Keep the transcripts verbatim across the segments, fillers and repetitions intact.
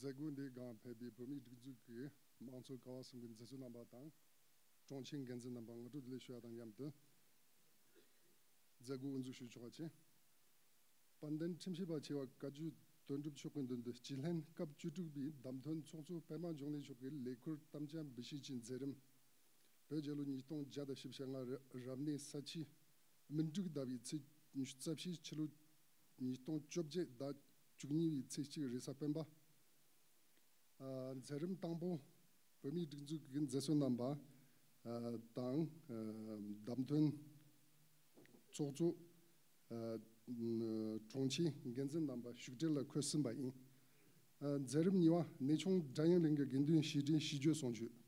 མཛད་སྒོ་འདིའི་སྒང་ཕེབས་པའི་བོད་མིའི་སྒྲིག་འཛུགས་ཀྱི་དམངས་གཙོ་ཀ་བ་གསུམ་གྱི་མཛད་གཙོ་རྣམ་པ་དང་། དྲུང་ཆེ་འགན་འཛིན་རྣམ་པར་ངོ་སྤྲོད་བདེ་ལེགས་ཞུ་བ་དང་མཉམ་དུ། མཛད་སྒོ་དབུ་འཛུགས་ཞུ་ཆོག་པ་བྱས། དཔལ་ལྡན་ཁྲིམས་ཞིབ་པ་ཆེ་བ་བཀའ་བརྒྱུད་དོན་གྲུབ་མཆོག་གི་མདུན་དུ་སྤྱི་ལྷན་སྐབས་བཅུ་དྲུག་པའི་བདམས་ཐོན་ཚོགས་གཙོ་པད་མ་འབྱུང་གནས་མཆོག་གིས་ལས་ཁུར་དམ་བཅའ་འབུལ་བཞེས་ཀྱི་མཛད་རིམ། བོད་རྒྱལ་ལོ་ཉིས་སྟོང་བརྒྱ་དང་བཞི་བཅུ་ཞེ་ལྔ་རབ་གནས་ས་ཁྱི་སྨིན་དྲུག་ཟླ་བའི་ཚེས་ཉི་ཤུ་རྩ་བཞི། ཕྱི་ལོ་ཉིས་སྟོང་བཅོ་བརྒྱད་ཟླ་བཅུ་གཉིས་པའི་ཚེས་གཅིག་རེས་གཟའ་སྤེན་པ། ཨ། མཛད་རིམ་དང་པོ། བོད་མིའི་སྒྲིག་འཛུགས་ཀྱི་མཛད་གཙོ་རྣམ་པ། ཨ། དང་། ཨ། བདམས་ཐོན་ཚོགས་གཙོ། ཨ། དྲུང་ཆེ་འགན་འཛིན་རྣམ་པ་བཞུགས་གྲལ་ལ་འཁོད་ཟིན་པ་ཡིན། ཨ། མཛད་རིམ་གཉིས་པ། གནས་ཆུང་སྒྲ་དབྱངས་གླིང་གི་དགེ་འདུན་ཞི་ཁྲོའི་ཤིས་བརྗོད་གསུང་ཆོས།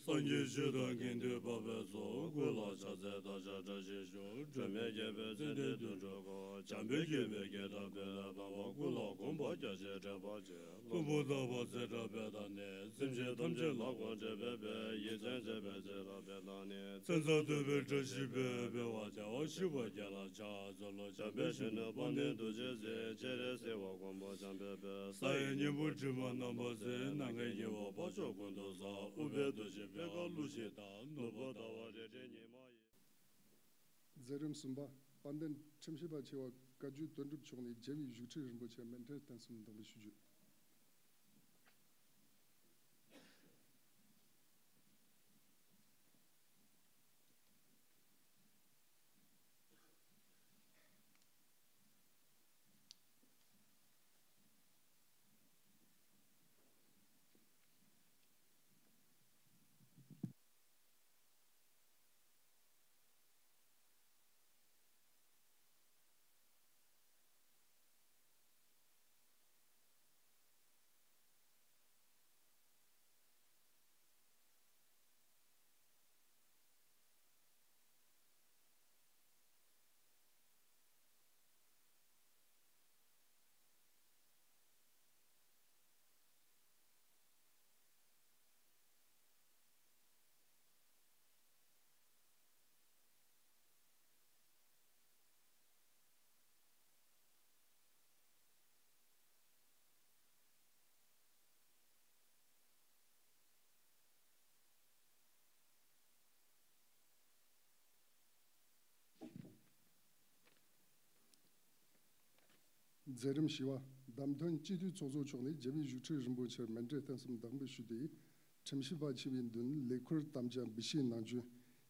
སངས་རྒྱས་ཆོས་དང་དགེ་འདུན་པ་ཕན་ཚུན་སྐུ་ལ་ཕྱག་འཚལ་བདག་ཅག་བཀྲ་ཤིས་ཤོག་སྒྲོལ་མའི་རྒྱལ་པོའི་མཚན་ལྡན་དུད་འགྲོ་ཀུན། བྱམས་པའི་མགོན་པོའི་སྐད་དང་ཀུན་ལས་བབས་པ། སྐུ་ལ་གུས་པས་སྐྱབས་སུ་མཆི་བར་བགྱི། ལྷུན་པོ་ལྟ་བུར་བརྩེ་བ་སྤེལ་བ་ནི། སེམས་ཅན་ཐམས་ཅད་ལ་གུས་པས་བསྟོད་པའི་ཡིད་བརྟན་བརྩེ་བས་བརྩེ་བ་སྤེལ་བ་ནི། མཚན་རྩྭ་འདོད་པའི་བཀྲ་ཤིས་པའི་སྤེལ་བ། བདེ་བར་གཤེགས་པ་དགེ་ལ་ཕྱག་འཚལ་ལོ། བྱམས་པའི་མགོན་པོ་དཔལ་ལྡན་རྡོ་རྗེ་འཛིན། སྤྱན་རས་གཟིགས་དབང་པོ་འཇམ་དཔལ་དཔལ། སྲས་ཡི་སྙིང་པོ་དྲི་མ་རྣམ་པར་གཟིགས། ནམ་མཁའི་དབྱེ་བ་འཕགས་མཆོག་ཀུན་ཏུ་གསལ། ཨུཏྤལ་གདུགས་ཤིང་པད་དཀར་ཀླུ་ཞིག་དང་། ནོར་བུ་ཟླ་བ་རལ་གྲི་ཉི་མ་ཡིས། མཛད་རིམ་གསུམ་པ། དཔལ་ལྡན་ཁྲིམས་ཞིབ་པ་ཆེ་བ་བཀའ་བརྒྱུད་དོན་གྲུབ་མཆོག་ནས་རྒྱལ་བའི་བཞུགས་ཁྲི་རིན་པོ་ཆེར་མཎྜལ་རྟེན་གསུམ་བདག་འབུལ་ཞུ་རྒྱུ། མཛད་རིམ་བཞི་པ། བདམས་ཐོན་སྤྱི་འཐུས་ཚོགས་གཙོ་མཆོག་ནས་རྒྱལ་བའི་བཞུགས་ཁྲི་རིན་པོ་ཆེར་མཎྜལ་རྟེན་གསུམ་བདག་འབུལ་ཞུས་ཏེ། ཁྲིམས་ཞིབ་པ་ཆེ་བའི་མདུན་ལས་ཁུར་དམ་བཅའ་འབུལ་བཞེས་གནང་རྒྱུ།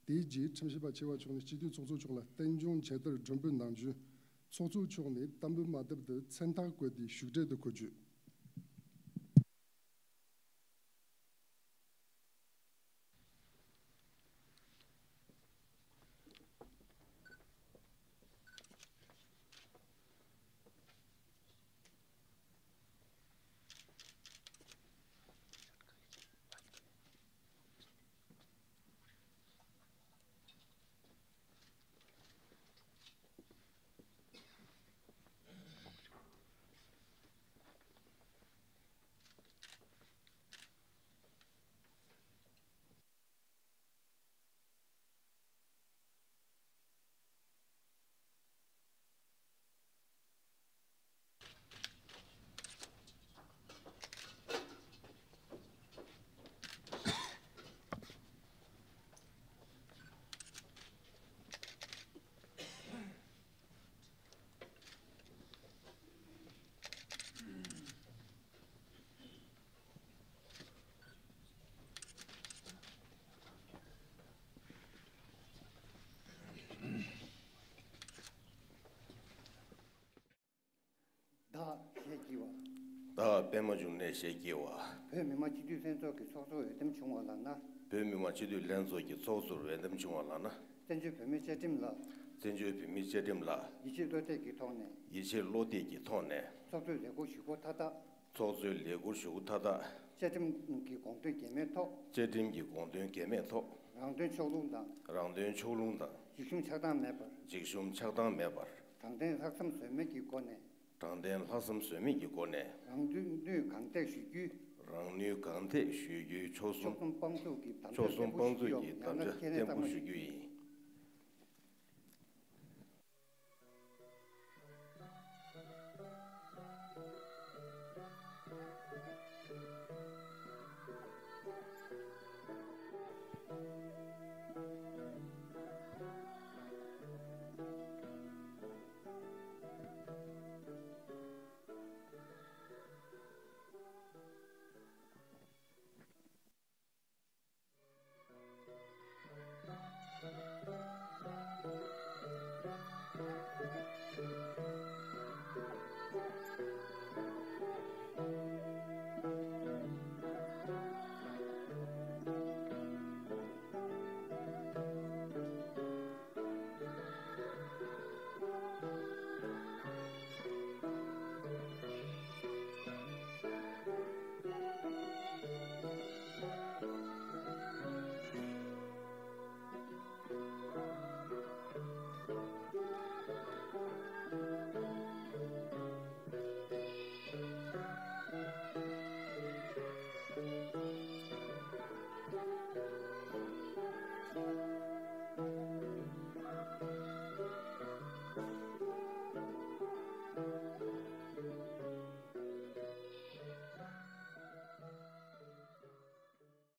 དེའི་རྗེས་ཁྲིམས་ཞིབ་པ་ཆེ་བ་མཆོག་ནས་སྤྱི་འཐུས་ཚོགས་གཙོ་མཆོག་ལ་རྟེན་འབྱུང་མཇལ་དར་སྒྲོན་འབུལ་གནང་རྒྱུ། ཚོགས་གཙོ་མཆོག་ནས་བསྟར་འབུལ་མ་བཏབ་དུས་མཚན་རྟགས་བཀོད་དེ་བཞུགས་གྲལ་དུ་འཁོད་རྒྱུ། བདག་ཞེས་བགྱི་བ། བདག་པད་མ་འབྱུང་གནས་ཞེས་བགྱི་བ། བོད་མི་མང་སྤྱི་འཐུས་ལྷན་ཚོགས་ཀྱི་ཚོགས་གཙོར་འོས་འདེམས་བྱུང་བ་ལགས་ན། བོད་མི་མང་སྤྱི་འཐུས་ལྷན་ཚོགས་ཀྱི་ཚོགས་གཙོར་འོས་འདེམས་བྱུང་བ་ལགས་ན། བཙན་བྱོལ་བོད་མིའི་བཅའ་ཁྲིམས་ལ། བཙན་བྱོལ་བོད་མིའི་བཅའ་ཁྲིམས་ལ། ཡིད་ཆེས་བློ་གཏད་ཀྱི་ཐོག་ནས། ཡིད་ཆེས་བློ་གཏད་ཀྱི་ཐོག་ནས། ཚོགས་གཙོའི་ལས་འཁུར་ཞུ་སྒོ་མཐའ་དག་ཚོགས་གཙོའི་ལས་འཁུར་ཞུ་སྒོ་མཐའ་དག་བཅའ་ཁྲིམས་ཀྱི་དགོངས་དོན་འགལ་མེད་ཐོག་བཅའ་ཁྲིམས་ཀྱི་དགོངས་དོན་འགལ་མེད་ཐོག་རང་དོན་ཕྱོགས་ལྷུང་དང་། རང་དོན་ཕྱོགས་ལྷུང་དང་། འཇིགས་ཞུམ་ཆགས་སྡང་མེད་པར། འཇིགས་ཞུམ་ཆགས་སྡང་མེད་པར། དྲང་བདེན་ལྷག་བསམ་ཟོལ་མེད་ཀྱི་སྒོ་ནས། དྲང་བདེན་ལྷག་བསམ་ཟོལ་མེད་ཀྱི་སྒོ་ནས། རང་ནུས་གང་ཐེག་ཞུ་རྒྱུའི། རང་ནུས་གང་ཐེག་ཞུ་རྒྱུའི་ཆོལ་གསུམ། ཕྱོགས་གསུམ་དཔང་བཙུགས་ཀྱི་དམ་ཕྱོགས་བཅའ་གསུམ་བརྟན་པོ་དཔང་བཙུགས་ཞུ་ཀྱི་རྒྱུ་ཡོང་དམ་ན་བཅའ་ཁྱེད་ནས་གཏམ་བརྟན་པོ་ཞུ་རྒྱུ་ཡིན།